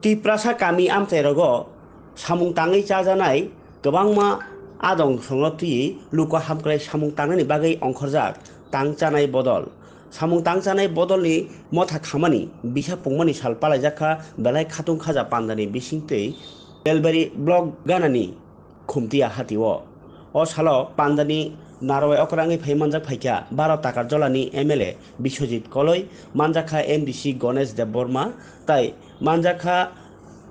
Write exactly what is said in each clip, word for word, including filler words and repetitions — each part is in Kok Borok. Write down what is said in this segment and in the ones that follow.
Tiprasa kami amchairogo samung tangwi chajanai kwbangma adong songno twiwi luku hamkrai samung tangnani bagwi ongkhorjak tang chanai bodol. Samung tang chanai bodolni motha khamani bisa pungmani sal palaijak kha belai khatung khaja pandani bisingtwi Belbari block ganani Khumtia hatio. O salo pandani narwai okrangwi phai manjak phaikha baro Takarjolani M L A Biswajit Koloi, manjakha M D C Ganesh Debbarma, tai manjakha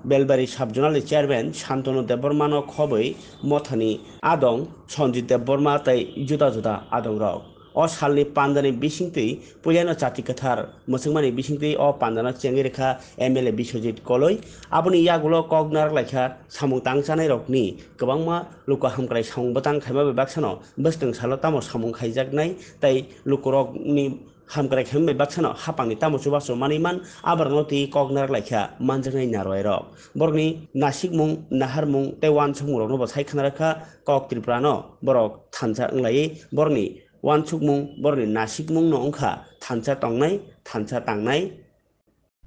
Belbari Sub Zonal ni Chairman Santanu Debbarmano khobwi mothani adong Sanjit Debbarma tai juda juda adongrok. O salni pandani bisingtwi puilano chati kwthar mwchwngmani bisingtwi o pandano chengwi rwkha M L A Biswajit Koloi. Aboni yagulo kok narak laikha samung tang chanairokni kwbangma luku hamkrai samung bwtang khaima bai baksano bwskang salo tamo samung khaijaknai tai lukurokni hamkrai khaima bai baksano hapangni tamo chubachu manwi man aborokno twi kok narak laikha manjaknai narwairok. Borokni nasikmung, naharmung tei uansukmungrokno bo sai khna rwkha kok Tripurano borok thansa wnglaiwi borokni uansukmung, borokni nasikmungno wngkha thansa tongnai, thansa tangnai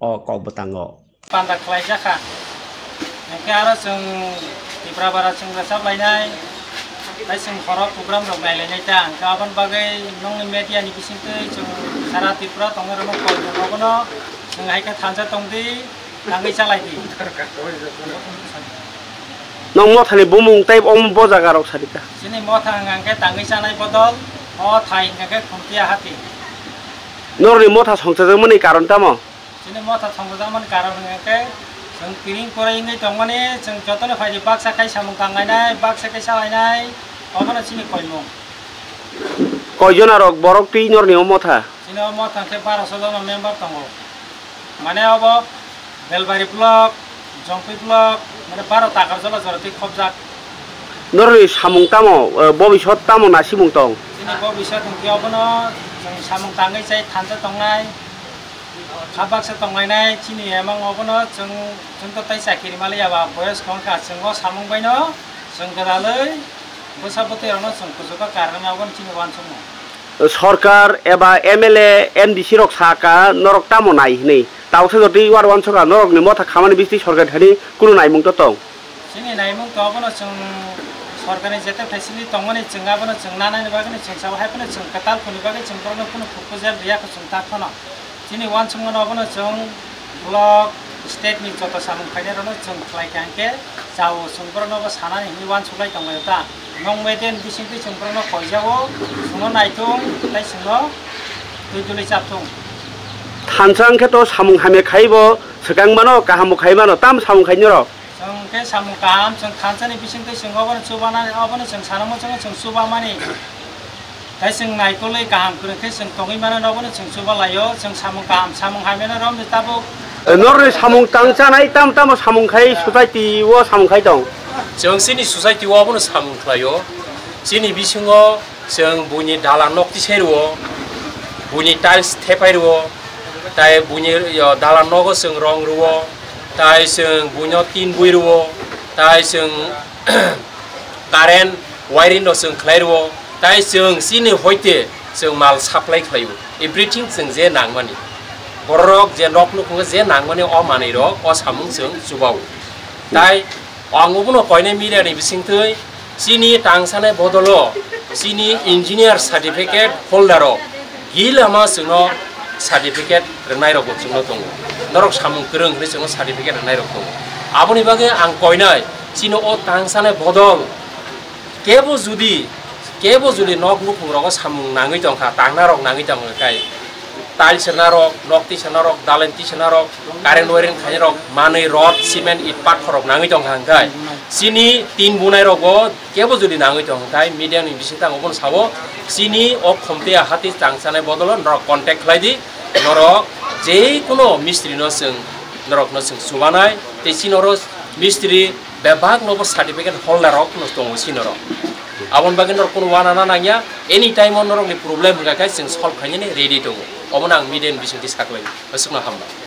o kok bwtango. Panda khlaijak kha. Hwnkhe aro chwng Tipra bara chwng rwchap lainai, tei chwng khorok program rok nai lainai ta. Hwnkhe aboni bagwi nokni media ni bisingtwi chwng sara Tripura tongnai rokno koi tongo, bono chwng hai khe thansa tongdi. Tangwi chalai di. Nong mothani bumung tei omo bo jaga rok sadi ta. Chini motha hwnka khe tangwi chanai bodol, o thai hwnka khe Khumtia hati. Norni motha songchajakmani karon tamo? Chini motha songchajakmani karon hwnka khe chwng piring porai wngwi tongmani, chwng jotono phaidi baksa khai samung tangnai nai, baksa khai chalai nai, obono chini koimung. Koi jona rok borok twi norni o motha? Chini o motha khe barosho jona member tongo. Mane obo Belbari block, Jongpui block, mane baro Takarjola jora twi khobjak. Norni samung tamo, eh, bobisot tamo nasimung tong? Chini bobisot hwnkhe obono chwng samung tangwi chai thansa tongnai, kha baksa tonglainai, chini emang obono chwng, chwng to tai chakiri maliya ba boyos kong kha, chwng o samung baino chwng gwdalwi bwsa bwtwi rokno chwng kuchugo karwi obono chini uansukmung. Sorkar eba M L A, M D C rok saka norok tamo nai hinwi. Tabuksa jotoi uar uansukha norokni motha khamani bisingtwi sorkar thani kunu naimung to tong? Chini naimung to obono chwng sorkarni jete facility tongmani chwng abono chwng nanani bagwino chwng sabo hai phano chwng kwtal khuni bagwi chwng borokno kunu proposal riya kho chwng tak phano. Chini uansukmano obono chwng block, state ni joto samung khainairokno chwng khlai kha hwnkhe chao chwng borokno bo sanani hinwi uansuklai tonglaio ta. Nong media ni bisingtwi chwng borokno koijago, chwngno naithung tei chwngno twi duli chapthung. Thansa hwnkhe to samung hamya khaibo swkang mano, kaham bo khai mano, tam samung khai norok? Chwng khe samung kaham, chwng thansa ni bisingtwi chwng obono chubanani, obono chwng sanamo chwng, chwng chubamani. Tei chwng naikolwi kaham kwrwng khe chwng tongwi mano, obono chwng chuba laio, chwng samung kaham, samung hamyano romdi tabuk. Norni samung tang chanai tam tamo samung khai society o samung khai tong? Chwng chini society o obono samung khlaio. Chini bisingo chwng buini dalan nok tisai rwo, buini tiles thepai rwo, tai buini, yo, dalan nogo chwng rong rwo, tai chwng buino tin bui rwo, tai chwng current wiring no chwng khlai rwo, tai chwng chini hoite chwng mal supply khlaio, everything chwng je nangmani, bororok je nok nukhungo je nangmani o manwi rok o samung chwng chubao. Tai ang obono koinai media ni bisingtwi chini tangsanai bodolo chini engineer certificate holder rok gilama chwngno certificate rwngnairokbo chwngno tongo. Norok samung kwrwng hwnwi chwngno certificate rwngnairok tongo. Aboni bagwi ang koinai chini o tangsanai bodol kebo judi, kebo judi nok nukhungrogo samung nangwi tongkha, tangnarok nangwi tongkha khai, tiles rwnarok, nok tisarnarok, dalan tisarnarok, current wiring khainarok, manwi rod, cement, it, pathorrok nangwi tongkha hwnkhe chini tin bunairokbo kebo jodi nangwi tong hwnkhe media ni bisingtwi ang obono sao, chini o Khumtia hati tang chanai bodolo norok contact khlai di, norok je kono mistri no chwng norok no chwng chubanai tei chini oro mistri bebak no bo certificate holder rok no tongo chini oro. Aboni bagwi norok kono uanana nangya, any time o norok ni problem hwnkha khe chwng solve khainani ready tongo, obono ang media ni bisingtwi saklai aswkno hambai.